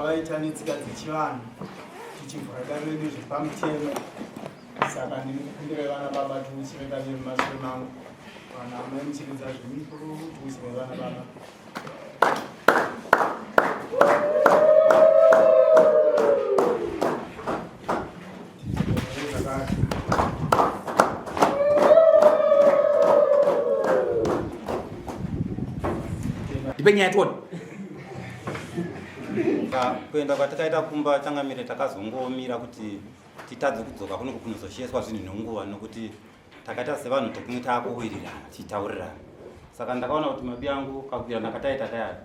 kwavaita netsika dzechivanhu tichivhura dare redu zvepamutemo. Saka ndinokukumbirai vana baba tiuchire dare mumashure mangu, vana amai muchiridza zvemipururu tiuchire vana baba. Ndipe nyaya tione. Kuenda kwatakaita kumba changamire takazongomira kuti titadze kudzoka kuno kunozosheswa zvinhu nenguva nokuti takaita sevanhu tokunge taakuwirirana tichitaurirana. Saka ndakaona kuti mabi angu kakuwirana kataita kaya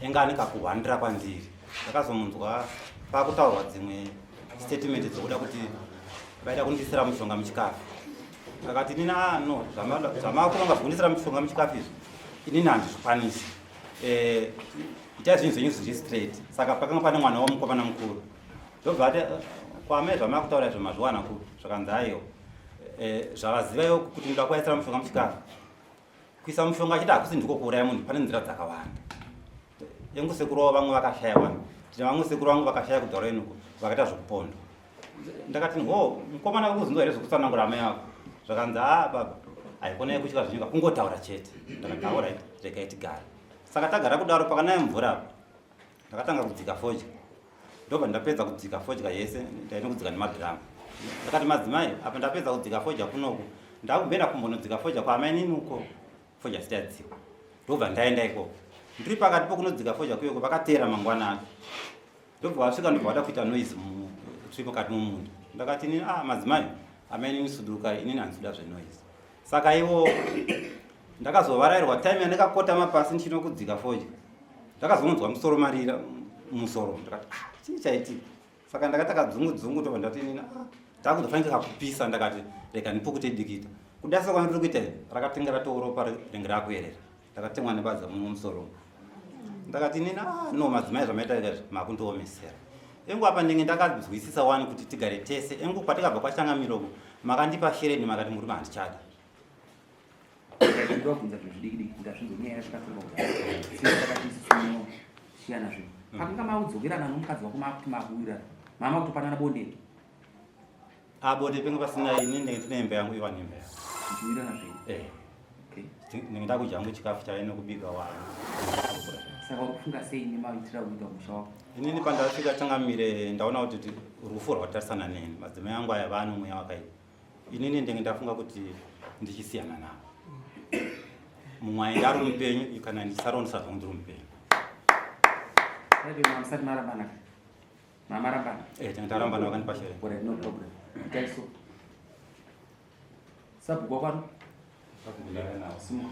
enga ane kakuhwandira kwandiri. Ndakazomunzwa pakutaurwa dzimwe statement dzokuda kuti vaida kundisira mushonga muchikafu. Ndakati inini ah no zvamakuronga zvekundisira mushonga muchikafu izvi inini handizvikwanisi. Eh, itai zvinhu zvenyu zviri straight. Saka pakanga pane mwana wamukomana mukuru. Ndobva ati kwamai zvamakutaura izvo mazviwana kupi? Zvakanzi aiwa. Eh, zvavaziva iwo kuti ndoda kuvaisira mushonga muchikafu. Kuisa mushonga achiti hakusi ndiko kuuraya munhu, pane nzira dzakawanda. Yangu sekuru wavo vamwe vakashaya wani. Tine vamwe sekuru vangu vakashaya kudhora inuko vakaita zvekupondwa. Ndakati ho mukomana wekuzinzwa here zvekutsanangura amai vako? Zvakanzi ah baba haikona yekutya zvinyika kungotaura chete. Ndakati alright regai tigare. Saka tagara kudaro pakanaya mvura apa ndakatanga kudzika fodya. Ndobva ndapedza kudzika fodya yese ndaine kudzika nemadhiramu. Ndakati madzimai apa ndapedza kudzika fodya kunoku ndakumboenda kumbonodzika fodya kwaamainini uko fodya isati yadzikwa. Ndobva ndaenda ikoko. Ndiri pakati pokunodzika fodya kuyoko vakateera mangwana acho. Ndobva vasvika ndobva vada kuita noise tiri mukati mumunda. Ndakati inini ah madzimai amainini sudurukai inini handisi kuda zvenoise. Saka ivo ndakazovarairwa time yandakakotama pasi ndichinokudzika fodya. Ndakazonzwa musoro marira musoro ndakati ah chii chaitika. Saka ndakati kadzungu dzungu ndobva ndati inini ah ndakuzofanira kakupisa ndakati rega ndipukute dikita. Kuda sekwandiri kuita rakatenga ratoropa ringe rakuerera. Ndakatemwa nebadza muno musoro. Ndakati inini ah no madzimai zvamaita izvi makundiomesera. Engu apa ndenge ndakanzwisisa wani kuti tigare tese. Engu kwatikabva kwachangamiro uko makandipa shereni makati murume handichada. Ndobvunza zvinhu zvidiki diki kuti azvinzwe nyaya yatakatonga kudhara. Takati isusu siyana zvinhu. Pakanga maudzokerana nomukadzi wako makuti makuwirirana. Mama kutopanana bonde. Ah bonde penge pasina ini ndenge ndine imba yangu iwa nemba yangu. Muchiwirirana zvenyu. Eh. Okay. Ndenge ndakudya hangu chikafu chaive nekubika wani. Saka uri kufunga sei nemaitiro aunoita kumusha wako? Inini pandasvika changamire ndaona kuti rufu rwatarisana neni. Madzimai angu aya vane mweya wakaipa. Inini ndenge ndafunga kuti ndichisiyana navo. Mumwe aenda ari mupenyu kana ndichisarondisa zvangu ndiri mupenyu. Saka musati marambana. Mamarambana? Eh, tanga tarambana vakandipa shere. All right, no problem. Itai so. Sabhuku wako ari? Sabhuku ndaiva nawo. Simuka.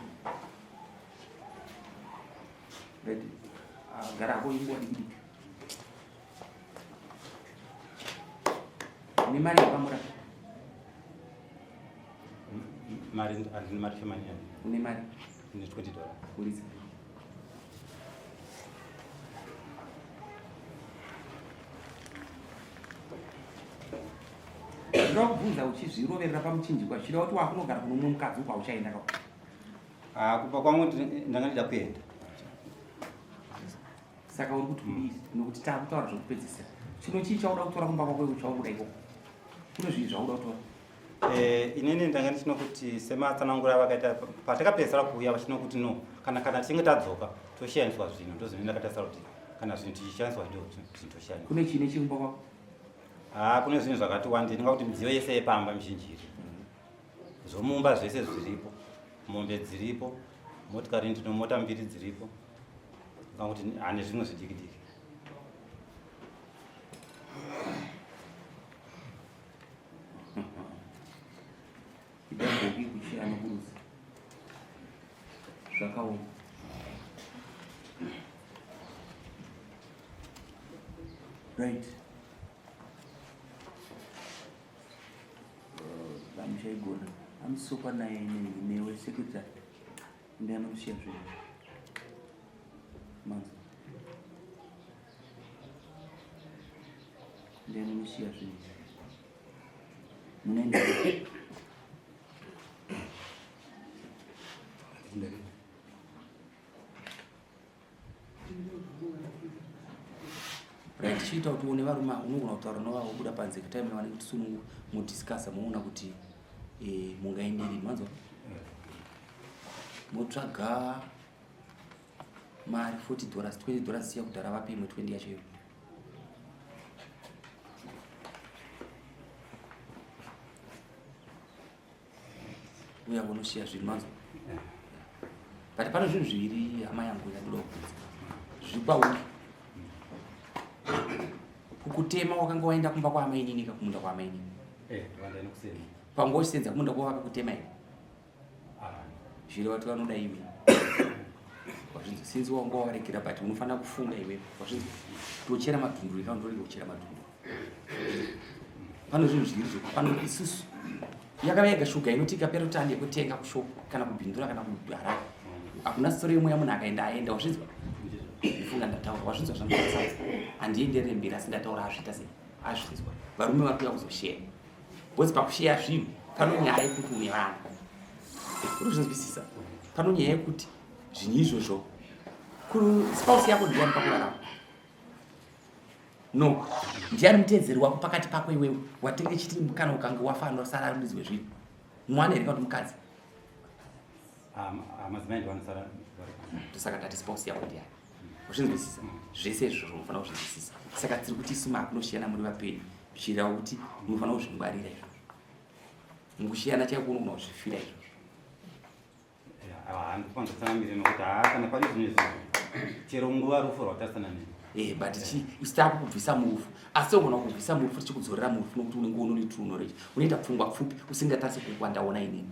Ready. Ah, gara hako inguva diki diki. Une mari yapamura? Mari handina mari shomani yani. Une mari? Une 20 dollars. Buritsa. Ndoda kubvunza uchizviroverera pamuchinjikwa zvichireva kuti wakunogara kuno mumwe mukadzi uko hauchaenda ka? Ah, kubva kwangu ndanga ndida kuenda. Saka uri kuti kudii? Nokuti takutaura zvekupedzisira. Chino chii chauda kutora kumba kwako iwe chaukuda ikoko? Kune zvii zvauda kutora? Eh, inini ndanga ndichinokuti sematsanangura avakaita patakapedzisira kuuya vachinokuti no kana kana tichinge tadzoka toshaniswa zvinhu ndozvine ndakatarisira kuti kana zvinhu tichishandiswa ndo zvinhu toshaniswa. Kune chii nechii kumba kwako? Ah, kune zvinhu zvakati wandei ndinga kuti midziyo yese yepamba mizhinji iri zvomumba zvese zviripo mombe dziripo motikari ndino mota mbiri dziripo ndinga kuti hane zvimwe zvidiki diki. Idamboki kuchira nokuruza zvakaoma. Right. Vamuchaigona. Amusokwa naye newe secretary. Ndiye anomusiya zvinhu. Manzwa. Ndiye anomusiya zvinhu. Munoenda. Right, chiita kuti uone varume ava, unogona kutaura navo wobuda panze time yavanenge tisunungu modiscussa moona kuti eh, mungaenderei manzwa motsvaga mari 40 dollars 20 dollars siya kudhara vape imwe 20 yacho iyo uya vonosiya zvinhu manzwa but pane zvinhu zviviri hama yangu yandoda kubvunza zviri kwauri kukutema wakanga waenda kumba kwaamainini ka kumunda kwaamainini eh, panga uchisenza kumunda kwavo vakakutema here zvireva kuti vanoda iwe wazvinzwa sinzi wanga wavaregera but unofanira kufunga iwe wazvinzwa tochera madhunduru kana ndorega kuchera madhunduru pano zvinhu zviviri zvo pano isusu yakava yega shuga inoti ikapera kuti ande kutenga kushop kana kubhindura kana kuharare hakuna soro yemweya munhu akaenda aenda wazvinzwa ndifunga ndataura wazvinzwa zvandasaza handienderere mberi asi ndataura azviita sei azvinzwa varume vari kuuya kuzosheya because pakusheya zvinhu pano nyaya yekuti une vana uri kuzvinzwisisa pano nyaya yekuti zvinhu izvozvo spouse yako ndiyani pakurarama no ndiani muteedzeri wako pakati pako iwewe watenge chiti kana ukange wafa anosara ari muridzi wezvinhu mwana here kana kuti mukadzi ah, madzimai ndivanosara tosaka tati spouse yako ndiani wazvinzwisisa zvese izvozvo unofanira kuzvinzwisisa saka tiri kuti isu maakunoshiyana muri vapenyu zvichireva kuti munofanira kuzvingwarira izvozvo mukushiyana chaiko unogona kuzvifira izvozvo handikwanzotsanamire nokuti haa kana pane zvinhu izvi chero nguva rufu rwatarisana neni Eh, but chi isu takukubvisa murufu asi ogona kukubvisa murufu tichikudzorera murufu nokuti unenge unone true knowledge unoita pfungwa pfupi usingatarisi kukwandaona inini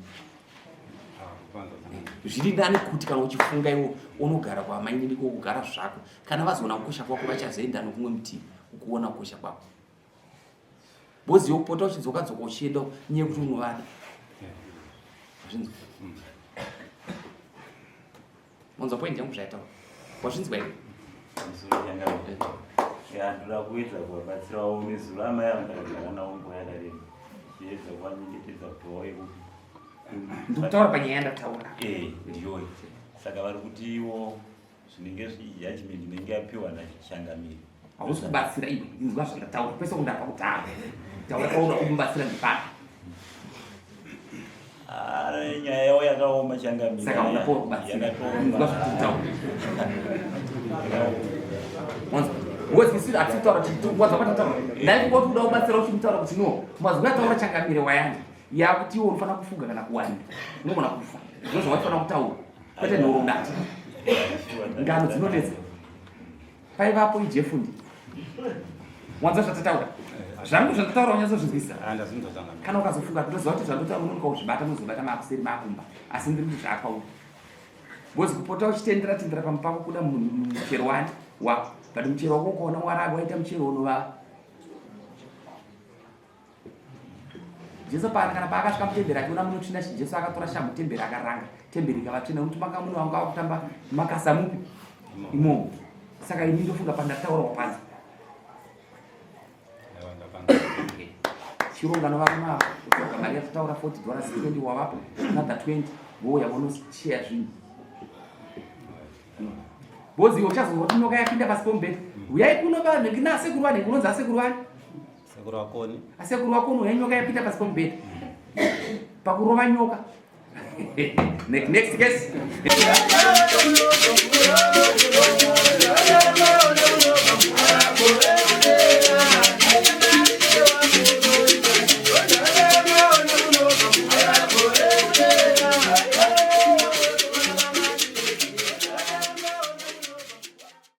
zviri nani kuti kana uchifunga iwo unogara kwamainini kokugara zvako kana vazoona kukosha kwako vachazoenda nokumwe mutivi ukuona kukosha kwako bozi yokupota uchidzoka dzoka uchienda nyaya yekuti unovada zvinzwa wanzwa point yangu zvayataura wazvinzwa here ndoda kuedza kuvabatsirawo nezuro amai ava ndakagara navo nguva yakareba chiedza kuvanyengetedza kuti vauye kupi ndikutaura panyaya yandataura eh, ndiyoyi saka vari kuti iwo zvinenge judgment inenge yapiwa nachangamire hausi kubatsira iwe inzwa zvandataura kwese kundapa kudhara taura pauda kumubatsira ndipapi ah, nyaya yavo yakaoma changamire saka unapowa kubatsira inzwa zvatitaura wozwisira atitaura tiwanzwa patataura ndaifunga kuti uda kubatsira uchimutaura kuti no mazwi ataura changamire wayani yakuti iwe unofanira kufunga kana kuwanira unogona kufa ndizvo zvawaifanira kutaura kwete nhoroondo ngano dzinonetsa paivapo ijefundi wanzwa zvatataura zvangu zvandataura unyatsozvinzwisa kana ukazofunga ndoziva kuti zvandotaura unonoka kuzvibata unozobata maakuseri maakumba asi ndiri kuti zvaakwauri bcause kupota uchitendera tendera pamba pako kuda muchero wani wako but muchero wako ukaona waragwa waita muchero unovava Jesu paana kana paakasvika mutemberi achiona munotsvina chi Jesu akatora shamhu temberi akaranga temberi ikava tsvina nokuti manga mune vanga vakutamba makasa mupi imomo saka ini ndofunga pandataura wapanza chirongano varume ava kutsvaga mari yatataura 40 dollars 20 wavapo another 20 vouya vonoshare zvinhu bozi iwe uchazonzwa kuti nyoka yapinda pasi pomubhedha uyai kuno vanhu nasekuru vanhu kunonzi asekuru vani Sekuru wakoni. Asekuru wakoni uya nyoka yapinda pasi pomubhedha. Pakurova nyoka. Next case.